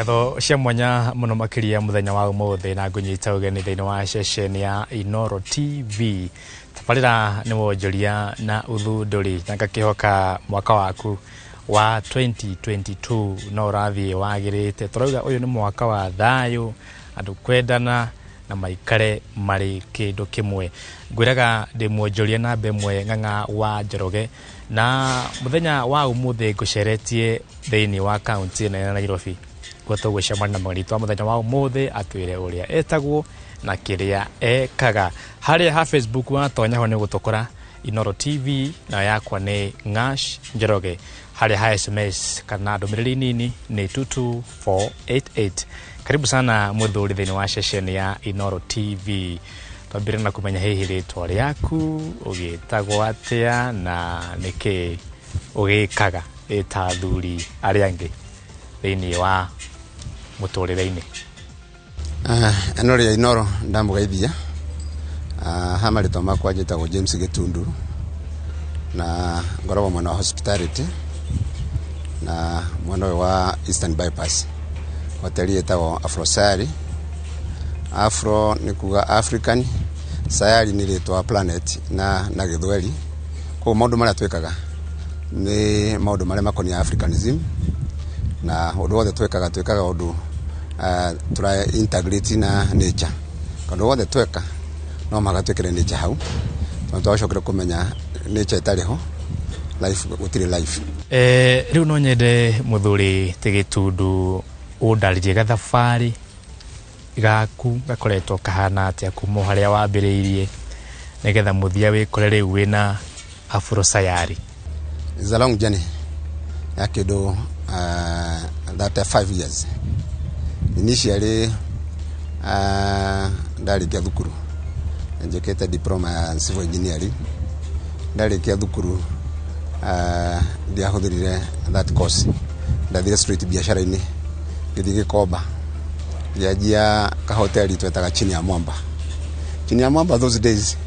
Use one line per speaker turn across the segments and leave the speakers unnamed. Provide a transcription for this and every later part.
Ngatho cia mwanya muno makiria muthenya wa umuthi na ngunyita ugeni thiini wa ceceni ya Inooro TV. Tabarĩra nĩ wonjoria na ũthundũri, na ngakĩhoka mwaka waku wa 2022 no ũrathiĩ wagĩrĩte. Tũrauga ũyũ nĩ mwaka wa thayũ, andũ kwendana na maikare marĩ kĩndũ kĩmwe. Ngwĩraga ndĩ mwonjoria namba ĩmwe Ng'ang'a wa Njoroge, na mũthenya wa ũmũthĩ ngũceretie thĩinĩ wa kaunti ĩno ya Nairobi. Kuo tũgũcemania na mũgeni witũ wa mũthenya wa ũmũthĩ atwĩre ũrĩa etagwo na kĩrĩa ekaga. Harĩa ha Facebook watonya ho nĩ gũtũkora Inooro TV, na yakwa nĩ Ng'ash Njoroge. Harĩa ha SMS kana ndũmĩrĩri nini nĩ 22488. Karibu sana mũthuri thĩinĩ wa ceceni ya Inooro TV. Twambire na kũmenya hihi rĩtwa rĩaku, ũgĩtagwo atĩa na nĩkĩ ũgĩkaga ĩta athuri arĩa angĩ thĩinĩ wa mũtũrĩre-inĩ.
Ĩno rĩa Inooro ndamũgeithia. Ha marĩtwa makwa njĩtagwo James Gĩtundu na ngoragwo mwena wa hospitality na mwena ũyũ wa Eastern Bypass. Hoteli ĩtagwo Afrosayari. Afro nĩ kuga African, Sayari nĩ rĩtwa planet na Gĩthweri. Koguo maũndũ marĩa twĩkaga nĩ maũndũ marĩa makoniĩ Africanism, na ũndũ wothe twĩkaga twĩkaga ũndũ tũra integrate na nature. Kaũndũ wothe tweka no mũhaka twĩkĩre nature hau, tondũ twacokire kũmenya nature ĩtarĩ ho life gũtirĩ life.
Rĩu no nyende mũthuri ti Gĩtundu ũndarĩrie gathabarĩ gaku gakoretwo kahana atĩa kuma o harĩa wambĩrĩirie nĩgetha mũthia wĩkore rĩu wĩna Afrosayari.
It's a long journey ya kĩndũ 35 years. Initially ndarĩkia thukuru njĩkĩte diploma ya civil engineering. Ndarĩkia thukuru ndiahũthĩrire that course, ndathire straight biacara-inĩ, ngĩthiĩ Gĩkomba ngĩanjia kahoteli twetaga Chini ya Mwamba. Chini ya Mwamba those days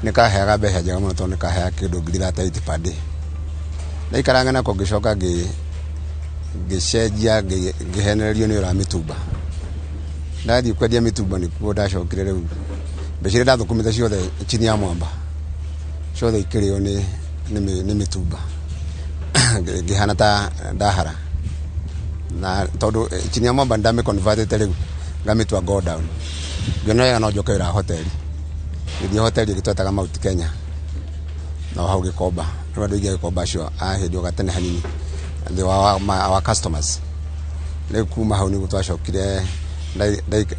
nĩ kaheaga mbeca njega mũno tondũ nĩ kaheaga kĩndũ 38,000 per day. Ndaikaranga nako ngĩcoka ngĩcenjia ngĩhenererio nĩ ũra mĩtumba. Ndathiĩ kwendia mĩtumba nĩkuo ndacokire rĩu mbeca iria ndathũkũmĩte ciothe Chini ya Mwamba ciothe ikĩrĩo nĩ mĩtumba. Ngĩhana ta ndahara, na tondũ Chini ya Mwamba ndamĩconvertĩte rĩu ngamĩtua go down, ngĩona wega no njoke wĩra hoteli. Ngĩthiĩ hoteli ĩngĩ twetaga Mount Kenya no hau Gĩkomba. Rĩu andũ aingĩ a Gĩkomba acio a hĩndĩ ĩyo gatene hanini they were our customers. Rĩu kuma hau nĩguo twacokire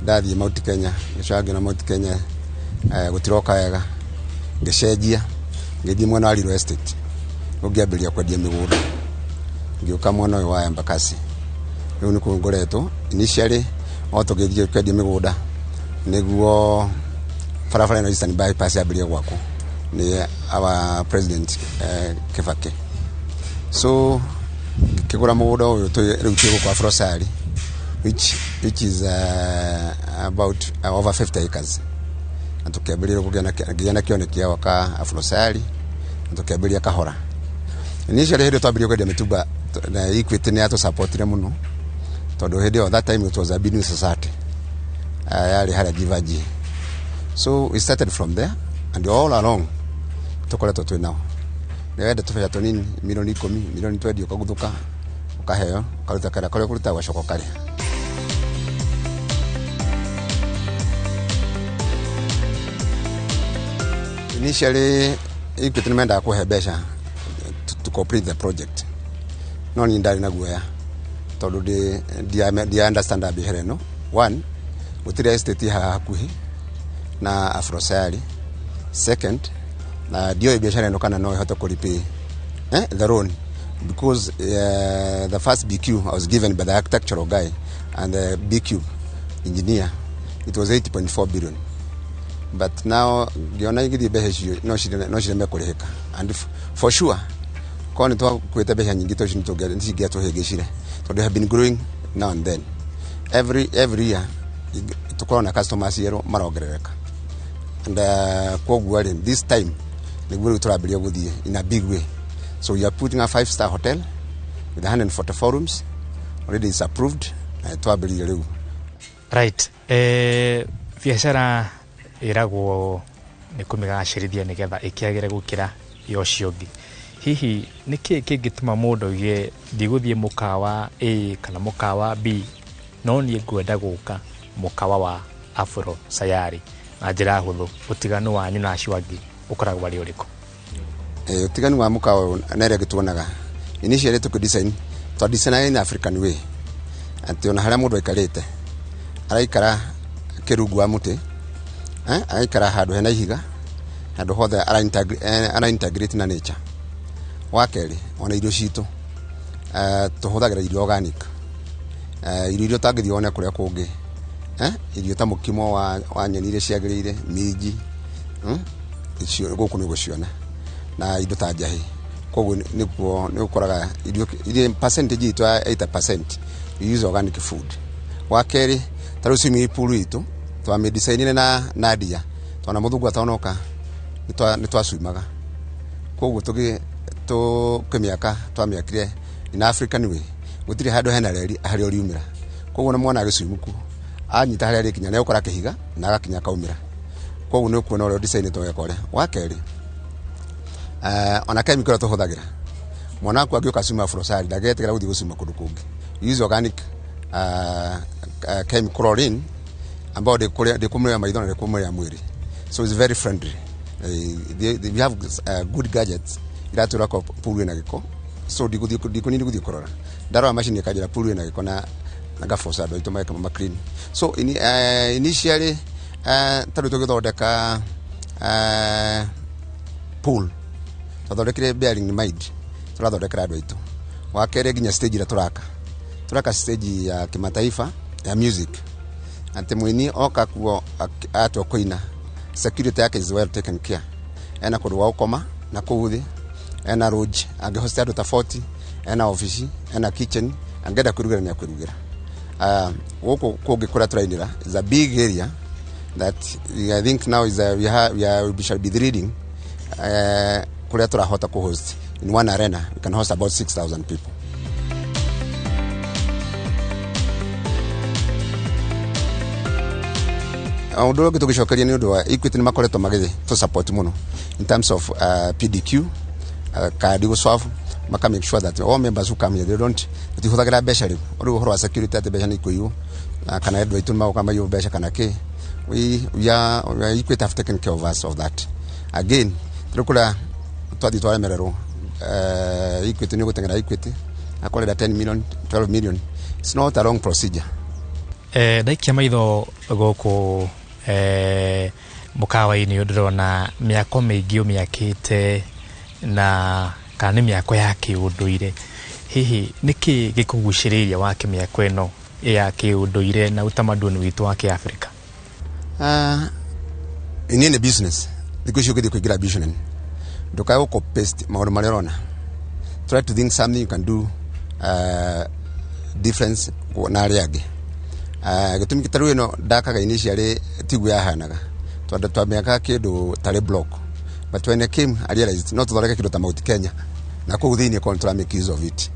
ndathiĩ Mount Kenya, ngĩcoka ngĩona Mount Kenya gũtiroka wega, ngĩcenjia ngĩthiĩ mwena wa real estate, ngĩambĩrĩria kwendia mĩgũnda, ngĩũka mwena ũyũ wa Embakasi. Rĩu nĩkuo ngoretwo initially o tũgĩthiĩ kwendia mĩgũnda nĩguo barabara ĩno Eastern Bypass yambĩrĩrie gwakwo nĩ our president Kibaki. So ngĩkĩgũra mũgũnda ũyũ rĩu twĩ gũkũ Afrosayari, which is about over 50 acres, na tũkĩambĩrĩria ngĩgĩa na kĩoneki gĩa gwaka Afrosayari na tũkĩambĩrĩria kahora. Initially hĩndĩ twambĩrĩria kwendia mĩtumba na Equity nĩ yatũsupportire mũno, tondũ hĩndĩ ĩyo that time it was a business society yarĩ harĩa Jivaji. So we started from there and all along tũkoretwo twĩ nao. Nĩwenda tũbeca tũnini milioni 10, milioni 20, ũkaguthũka ũkaheo ũkaruta karĩa karĩa ũkũruta ũgacoka ũkarĩha. Initially Equity nĩmendaga kũhe mbeca to complete the project, no niĩ ndarĩ na guoya tondũ ndia understand biacara ĩno. One, gũtirĩ estate haha hakuhĩ na Afrosayari. Second, na ndioĩ biacara ĩno kana no ĩhote kũrepay the loan, because the first BQ I was given by the architectural guy and the BQ engineer, it was 8.4 billion, but now ngĩona ingĩthiĩ mbeca icio no cireme kũrĩhĩka, and for sure korwo nĩ twakuĩte mbeca nyingĩ to icio nĩcingĩatũhĩngĩcire, tondũ have been growing now and then every year tũkorwo na customers erũ marongerereka, and koguo rĩ this time nĩguo rĩu tũrambĩrĩria gũthiĩ in a big way. So we are putting a 5-star hotel with 144 rooms. Already it's approved. Na twambĩrĩirie rĩu.
Right, biacara ĩragwo nĩ kũmĩgacĩrithia nĩgetha ĩkĩagĩre gũkĩra ya ũcio ũngĩ. Hihi nĩkĩ kĩngĩtũma mũndũ oige ndigũthiĩ mũkawa A kana mũkawa B, no niĩ ngwenda gũka mũkawa wa Afro Sayari? Na njĩra hũthũ, ũtiganu wanyu na acio angĩ ũkoragwo arĩ ũrĩkũ?
Ũtiganu wa mũkawa ũyũ na ĩrĩa ĩngĩ tuonaga, initially tũkĩ design, twa design in African way, atĩ ona harĩa mũndũ aikarĩte, araikara kĩrungu wa mũtĩ, agaikara handũ hena ihiga, handũ hothe ara integrate na nature. Wa kerĩ, ona irio citũ, tũhũthagĩra irio organic, irio iria ũtangĩthiĩ wone kũrĩa kũngĩ, irio ta mũkimo wa nyeni iria ciagĩrĩire, minji, icio gũkũ nĩ ũgũciona, na indo ta njahĩ. Koguo nĩkuo nĩ ũkoraga irio iria percentage itũ ya 80% we use organic food. Wa kerĩ, ta rĩu swimming pool itũ twamĩdesignire na Nadia, twana mũthungu atanoka nĩ twaswimaga. Koguo tũkĩmĩaka twamĩakire in African way, gũtirĩ handũ hena reri harĩa ũriumĩra. Koguo na mwana agĩswimu kuo anyita harĩa arĩkinya nĩ egũkora kĩhiga na agakinya akaumĩra. Koguo nĩ ũkuona ũrĩa design tweka ũrĩa. Wa kerĩ, ona chemical ĩrĩa tũhũthagĩra, mwana waku angĩũka swim Afrosari ndangĩetĩkĩra gũthiĩ gũcuma kũndũ kũngĩ. Use organic chemical chlorine ambao ndĩkũmũrĩa maitho na ndĩkũmũrĩa mwĩrĩ, so it's very friendly. We have good gadgets iratwĩra ko pool ĩna gĩko, so ndikũnini gũthiĩ kũrora, ndarora macini ĩkanjĩra pool ĩna gĩko na ngaboca andũ aitũ mageka ma clean. So initially, ta rĩu tũgĩthondeka pool, twathondekire bearing in mind tũrathondekera andũ aitũ. Wa kerĩ, nginya stage ĩrĩa tũraka stage ya kimataifa ya music, atĩ mũini oka kuo atua kũina, security yake is well taken care, ena kũndũ gwa gũkoma na kũu thĩ, ena lodge angĩhost andũ ta 40, ena ofici, ena kitchen, angĩenda kwĩrugĩra nĩ akwĩrugĩra. Gũkũ kũngĩ kũrĩa tũrainĩra is a big area that I think now is a, we, ha, we, are, we shall be leading, kũrĩa tũrahota kũ-host in one arena we can host about 6000 people. Ũndũ ũrĩa ũngĩ tũngĩcokeria nĩ ũndũ wa Equity, nĩ makoretwo magĩtũ support mũno in terms of PDQ, kandi gũswafu, maka make sure that all members who come here, they don't, tũtihũthagĩra mbeca rĩu rĩu ũhoro wa security atĩ mbeca nĩ ikũiywo kana andũ aitũ nĩ magoka maiywo mbeca kana kĩ. We are Equity have taken care of us of that. Again, rĩu kũrĩa twathiĩ twaremererwo, Equity nĩ ũgũteng'era Equity akorera 10 million, 12 million, it's not a long procedure.
Ndaikia maitho gũkũ mũkawa-inĩ ũyũ, ndĩrona mĩako mĩingĩ ũmĩakĩte na kana nĩ mĩako ya kĩũndũire. Hihi nĩkĩ gĩkũgucĩrĩirie wake mĩako ĩno ya kĩũndũire na utamaduni witũ wa kĩafrika?
Ini nĩ business, thikũ ici ũngĩthiĩ kũingĩra business ndũkae gũkũ paste maũndũ marĩa ũrona, try to think something you can do difference na arĩa angĩ. Gĩtũmi ta rĩu ĩno ndakaga initially tiguo yahanaga, tondũ twamĩakaga kĩndũ tarĩ block, but when I came I realized no tũthondeke kĩndũ ta Mount Kenya na kũu thĩinĩ korwo nĩ make use of it.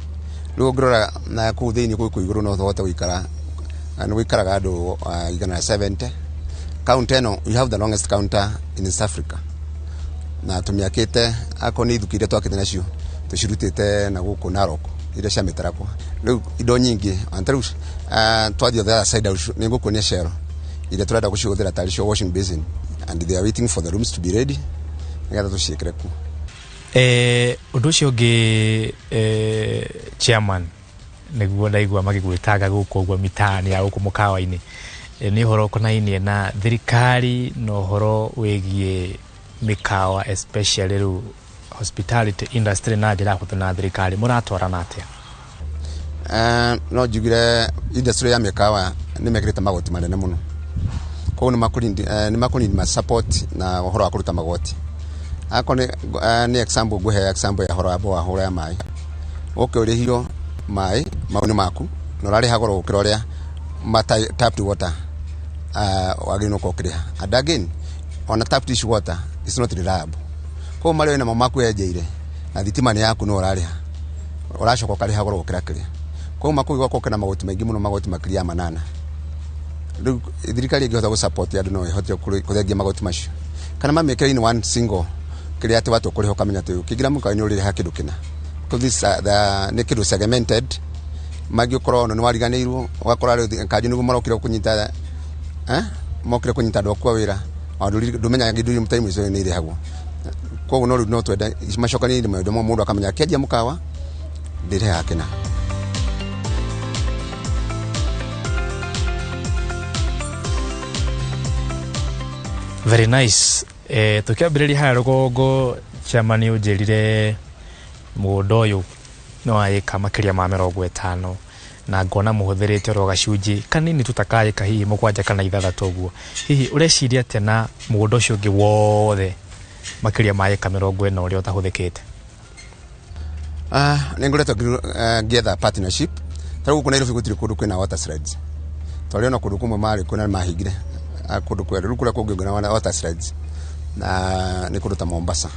Rĩu ũngĩrora na kũu thĩinĩ, kũu igũrũ no tũhote gũikara, nĩ gũikaraga andũ 170. Counter ĩno, we have the longest counter in East Africa, na tũmĩakĩte akorwo nĩ ithuki iria twakĩte nacio tũcirutĩte na gũkũ Narok, iria cia mĩtarakwa. Rĩu indo nyingĩ ta rĩu twathiĩ the other side, nĩ ngũkuonia cero iria tũrenda gũcihũthĩra tarĩ cio washing basin, and they are waiting for the rooms to be ready nĩgetha tũciĩkĩre kuo.
Ũndũ ũcio ũngĩ, chairman, nĩguo ndaigua magĩgwĩtanga gũkũ ũguo mitaani ya gũkũ mũkawa-inĩ, nĩ ũhoro ũkonainie na thirikari na ũhoro wĩgiĩ mĩkawa, especially rĩu hospitality industry na njĩra hũthũ, na thirikari mũratwarana atĩa?
No njugire industry ya mĩkawa nĩ mekĩrĩte magoti manene mũno, koguo nĩ makũnindi ma support na ũhoro wa kũruta magoti. Akorwo nĩ example, ngũhe example ya ũhoro wa borehole ya maĩ, ũke ũrĩhio maĩ mau nĩ maku na ũrarĩha goro gũkĩra ũrĩa tapped water wagĩrĩirwo gũkorwo ũkĩrĩha. And again, ona tapped water is not reliable, koguo marĩa wĩnamo maku wenjeire na thitima nĩ yaku no ũrarĩha, ũracoka ũkarĩha goro gũkĩra kĩrĩa. Kwauma kũu gwakoka na magoti maingĩ mũno, magoti makĩria ya 8. Rĩu thirikari ĩngĩhota gũ support andũ no ĩhote kũthengia magoti macio kana mamĩkĩre in one single kĩrĩa atĩ watua kũrĩha ũkamenya atĩ ũkĩingĩra mũkawa-inĩ ũrĩrĩha kĩndũ kĩna. Because this, nĩ kĩndũ segmented mangĩ ũkorwo ona nĩ wariganĩirwo ũgakora rĩu kanjũ nĩguo marokire kũnyita, mokire kũnyita andũ aku a wĩra, ndũmenyaga indo iria time icio nĩ irĩhagwo. Koguo no rĩu no twende macokanĩrĩire maũndũ mamwe, mũndũ akamenya akĩanjia mũkawa ndĩrĩhaga kĩna.
Very nice. Tukiambĩrĩria harĩa rũgongo, chairman ũnjĩrire mũgũnda ũyũ nĩ wa ĩka makĩria ma 50, na ngona mũhũthĩrĩte oro gacunjĩ kanini tu ta ka ĩka hihi 7 kana 6 ũguo. Hihi ũreciria atĩa na mũgũnda ũcio ũngĩ wothe makĩria ma ĩka 40 ũrĩa ũtahũthĩkĩte?
Nĩ ngoretwo ngĩetha partnership. Ta rĩu gũkũ Nairobi gũtirĩ kũndũ kwĩna water slides. Twarĩ ona kũndũ kũmwe marĩ kwĩna mahingire kũndũ kwerũ. Rĩu kũrĩa kũngĩ kwĩna water slides na nĩ kũndũ ta Mombasa.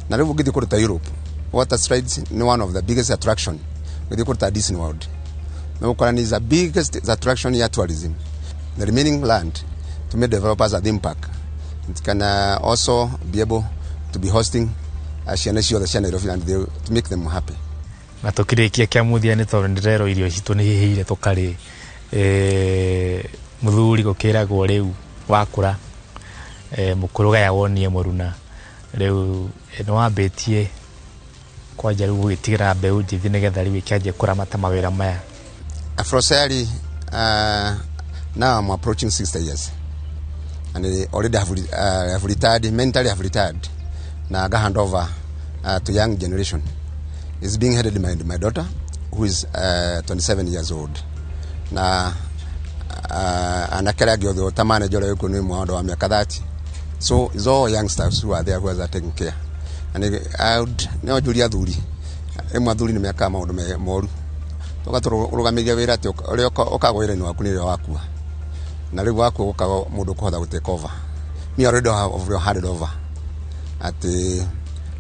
Na rĩu ũngĩthiĩ kũndũ ta Europe, water slides nĩ one of the biggest attraction. Ũngĩthiĩ kũndũ ta Disney World, na ũkora nĩ the biggest attraction ya tourism. The remaining land to make developers a theme park. It can also be able to be hosting ciana ciothe cia Nairobi and to make them happy.
Na tũkĩrĩkia kĩa mũthia, nĩ tondũ ndĩrerwo irio citũ nĩ hihire tũkarĩ, mũthuri gũkĩragwo rĩu wakũra, mũkũrũ gaya wonie mũruna, rĩu nĩ wambĩtie kwanja rĩu gũgĩtigĩra mbeũ njĩthĩ nĩgetha rĩu ĩkĩanjie kũramata mawĩra maya.
Afrosari, now I'm approaching 60 years and already have retired, mentally have retired. Na I hand over to young generation. It's being headed by my daughter, who is 27 years old. Na anake arĩa angĩ othe ta manager ũrĩa wĩkuo nĩ mũndũ wa mĩaka 30. So it's all youngsters who are there who are taking care. And I would no njũrie athuri, rĩmwe athuri nĩ mekaga maũndũ moru, tũgatũrũgamĩria wĩra atĩ ũrĩa ũkagwo wĩra-inĩ waku nĩ ũrĩa wakua, na rĩu wakua gũkaga mũndũ ũkũhota gũ take over. Me already have handed over atĩ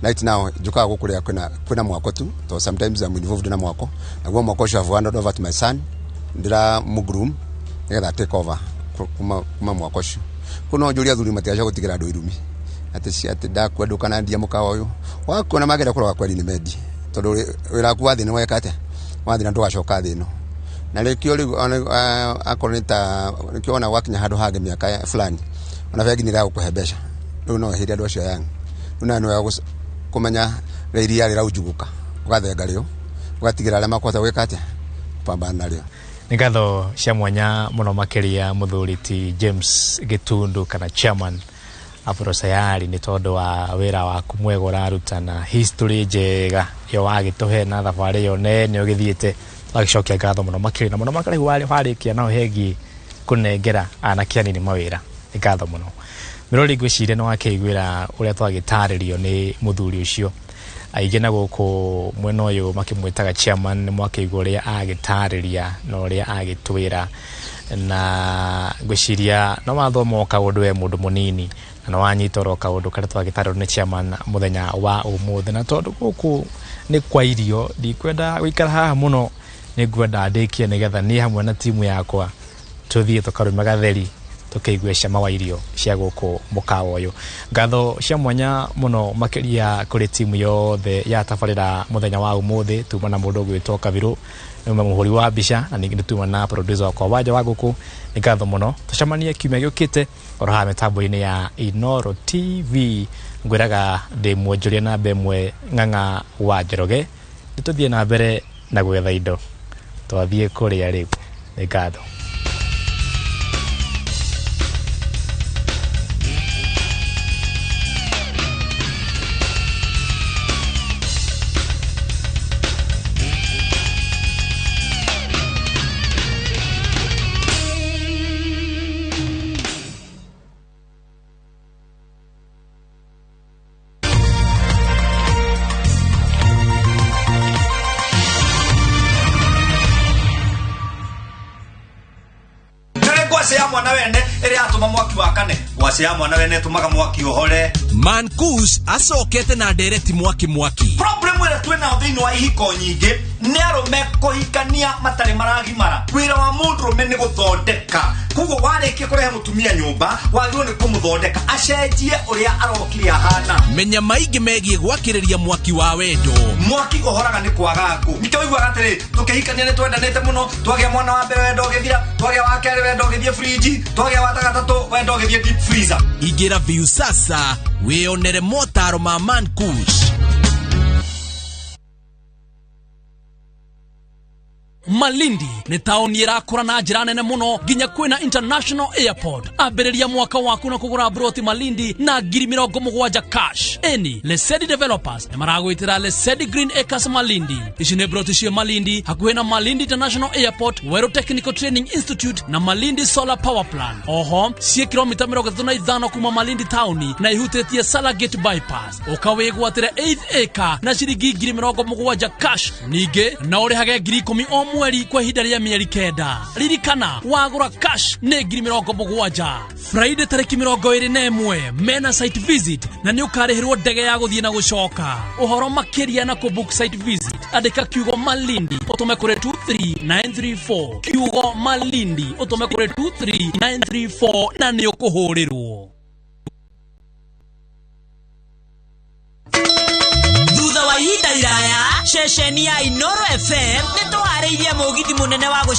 right now njũkaga gũkũ rĩrĩa kwĩna mwako tu, to sometimes I'm involved na mwako, naguo mwako ũcio have handed over to my son, ndĩra mũgroom nĩgetha take over kuma mwako ũcio. Kũu no njũrie athuri matigacoke gũtigĩra andũ irumi atĩ atĩ ndakua ndũkanandia mũkawa ũyũ wakuona mangĩenda kũrora kweri nĩ mendi, tondũ wĩra waku wa thĩ nĩ weka atĩa wathi na ndũgacoka thĩ ĩno. Na rĩkĩo rĩu akorwo nĩ ta nĩkĩo ona gwakinya handũ hangĩ mĩaka fulani ona bengi nĩ ĩragũkũhe mbeca, rĩu no ĩhĩre andũ acio young. Rĩu nawe nĩ wega kũmenya rĩrĩa iria rĩraunjugũka ũgathenga rĩo ũgatigĩra arĩa makũhota gwĩka atĩa kũpambana narĩo.
Nĩ ngatho cia mwanya mũno makĩria mũthuri ti James Gĩtundu kana chairman Afrosayari nĩ tondũ wa wĩra waku mwega ũraruta na history njega ĩyo wagĩtũhe na thabarĩ ĩyo nene ũgĩthiĩte. Twagĩcokia ngatho mũno makĩria na mũno makĩria warĩkia nao hegiĩ kũnengera anake anini mawĩra. Nĩ ngatho mũno. Mĩrori, ngwĩciria nĩ wakĩiguĩra ũrĩa twagĩtarĩrio nĩ mũthuri ũcio. Aingĩ na gũkũ mwena ũyũ makĩmwĩtaga chairman, nĩ mwakĩigua ũrĩa agĩtarĩria na ũrĩa agĩtwĩra, na ngwĩciria no wathoma o kaũndũ we mũndũ mũnini na nĩ wanyita oro kaũndũ karĩa twagĩtarĩrio nĩ chairman mũthenya wa ũmũthĩ. Na tondũ gũkũ nĩ kwa irio, ndikwenda gũikara haha mũno, nĩ ngwenda ndĩkie nĩgetha niĩ hamwe na timu yakwa tũthiĩ tũkarume gatheri tũkĩigue cama wa irio cia gũkũ mũkawa ũyũ. Ngatho cia mwanya mũno makĩria kũrĩ timu yothe ya tabarĩra mũthenya wa ũmũthĩ, tuma na mũndũ ũgwĩtwo Kabirũ nĩ mũhũri wa mbica, na ningĩ tuma na producer wakwa Wanja wa Ngũkũ. Nĩ ngatho mũno, tũcemanie kiumia gĩũkĩte oro haha mĩtambo-inĩ ya Inooro TV. Ngwĩraga ndĩ mwonjoria namba 1 Ng'ang'a wa Njoroge. Nĩ tũthiĩ na mbere na gwetha indo, twathiĩ kũrĩa rĩu. Nĩ ngatho.
Ngwacĩ ya mwana wene ĩrĩa yatũma mwaki wakane, ngwacĩ ya mwana wene ĩtũmaga mwaki ũhore.
Mankush acokete na ndereti mwaki mwaki.
Problem ĩrĩa twĩ nayo thĩinĩ wa ihiko nyingĩ Nĩ arũme kũhikania matarĩ maragimara. Wĩra wa mũndũrũme nĩ gũthondeka. Koguo warĩkia kũrehe mũtumia nyũmba, wagĩrĩirwo nĩ kũmũthondeka acenjie ũrĩa arokire ahana.
Menya maingĩ megiĩ gwakĩrĩria mwaki wa wendo.
Mwaki ũhoraga nĩ kwaga ngũ. Nĩkĩo ũiguaga atĩrĩ, tũkĩhikania nĩ twendanĩte mũno, twagĩa mwana wa mbere wendo ũgĩthira, twagĩa wa kerĩ wendo ũgĩthiĩ friji, twagĩa wa gatatũ wendo ũgĩthiĩ deep freezer.
Ingĩra Viusasa wĩyonere motaro ma Mankush.
Malindi nĩ taũni ĩrakũra na njĩra nene mũno nginya kwĩna international airport. Ambĩrĩria mwaka waku na kũgũra broti Malindi na 70,000 cash. Eni Lesedi Developers nĩ maragwĩtĩra Lesedi Green Acres Malindi. Ici nĩ broti ciĩ Malindi hakuhĩ na Malindi International Airport, Weru Technical Training Institute na Malindi Solar Power Plant. Oho ciĩ kilomita 35 kuma Malindi taũni na ihutĩtie Salagate Bypass. Ũkawĩgwatĩre 8 acre na ciringi 70,000 cash. Ningĩ no ũrĩhage 10,000 o mweri kwa ihinda rĩa mĩeri 9. Ririkana wagũra cash nĩ 70,000. Friday tarĩki 21 mena site visit na nĩ ũkarĩhĩrwo ndege ya gũthiĩ na gũcoka. Ũhoro makĩria na kũ book site visit andĩka kiugo Malindi ũtũme kũrĩ 23934. Kiugo Malindi ũtũme kũrĩ 23934 na nĩ ũkũhũrĩrwo.
Thutha wa ihinda iraya ceceni ya Inoro FM nĩ tũharĩirie mũgithi mũnene wa gũcemania.